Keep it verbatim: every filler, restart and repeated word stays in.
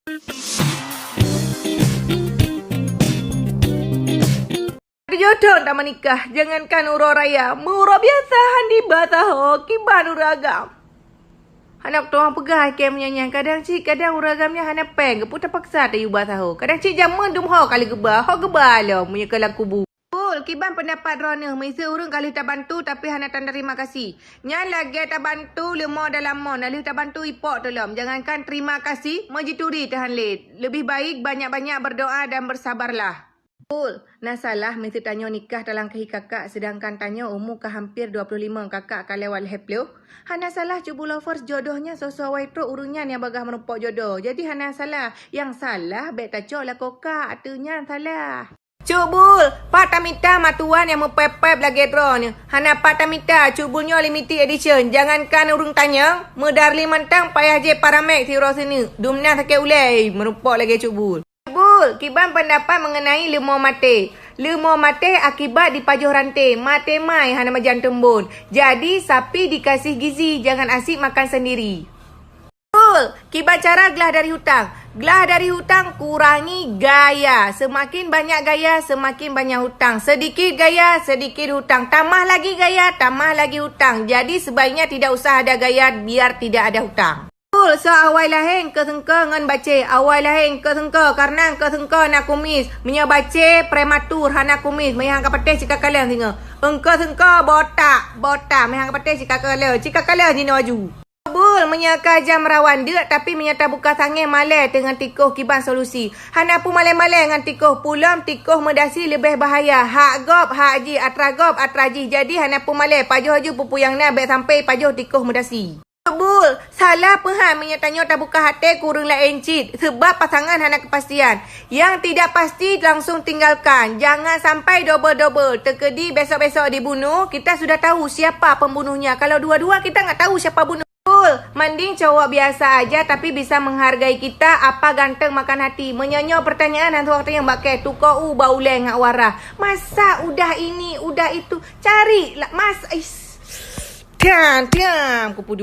Tujoh thon tameunikah, jangankan uroe raya, meuuroe biasa han diba saho, kiban ureueng agam. Hana tuang peugah kèe meunyoe nyan, kadang cit, kadang ureueng agam nyan hana péng, geupeu tapaksa tayue ba saho. Kadang cit jameun dum ho ka lheueh geuba, ho geuba lom meunyoe ka lam kubu. Bul, kiban peundapat droeneuh, miseue ureueng ka lheueh tabantu tapi hana taneurima kasih. Nyan lagèe tabantu leumo dalam mon, na lheueh tabantu ipok teuh lom. Jangankan terima kasih, meujituri teuh han lé. Lebih baik banyak-banyak berdoa dan bersabarlah. Bul, na salah miseue tanyoe nikah talangkahi kakak, sedangkan tanyoe umu ka hampir dua puluh lima, kakak ka lewat lhèe ploh? Hana salah Cut Bul lovers, jodoh nyan soe-soe awai trok ureueng nyan nyang bagaih meurumpok jodoh. Jadi hana salah. Nyang salah bèk tacok lakoe kak, ateueh nyan salah. Cut Bul, pat tamita mak tuan nyang meupèp-pèp lagèe droeneuh. Hana pat tamita, Cut Bul nyoe limited edition. Jangankan ureueng tanyong, meudarli mantong payah jép Paramex sidroe seuneuk. Dumnan sakét ulèe meurumpok lagèe Cut Bul. Bul, kiban pendapat mengenai leumo maté. Leumo maté akibat dipajoh ranté, maté mai hana meujan teumbon. Jadi, sapi dikasih gizi, jangan asyik makan sendiri. Bul, kiban cara glah dari hutang. Glah dari hutang, kurangi gaya. Semakin banyak gaya, semakin banyak hutang. Sedikit gaya, sedikit hutang. Tambah lagi gaya, tambah lagi hutang. Jadi, sebaiknya tidak usah ada gaya biar tidak ada hutang. Bul, soe awai lahé engkeu seungko ngon bacé. Awai lahé engkeu seungko, karena engkeu seungko na kumis. Meunyoe bacé prematur hana kumis, meuhang ka patéh cit ka kalon singoh. Engkeu seungko botak, botak, meuhang ka patéh cit ka kalon, cit ka kalon jinoe aju. Bul, meunyoe ka jam rawan deuk, tapi meunyoe tabuka sangé malèe teungon tikôh, kiban solusi. Hana peumalèe-malèe ngon tikôh, peue lom tikôh meudasi leubeh bahaya. Hak gob, hak jih, atra gob, atra jih. Jadi hana peumalèe, pajoh aju peue-peue nyang na, bèk sampai pajoh tikôh meudasi. Bul, salah peuham meunyoe tanyoe tabuka até keu ureueng laén cit, seubab pasangan hana keupastian. Yang tidak pasti langsung tinggalkan. Jangan sampai double-double. Teukeudi besok-besok dibunuh, kita sudah tahu siapa pembunuhnya. Kalau dua-dua kita nggak tahu siapa bunuh. Bul, mending cowok biasa aja tapi bisa menghargai kita, apa ganteng makan hati. Meunyoe nyoe pertanyaan hantu watèe nyang bak kèe, tukoe u ba ulèe ngat warah. Masa udah ini, udah itu? Carilah mas, is. Tiam, tiam, kupudu.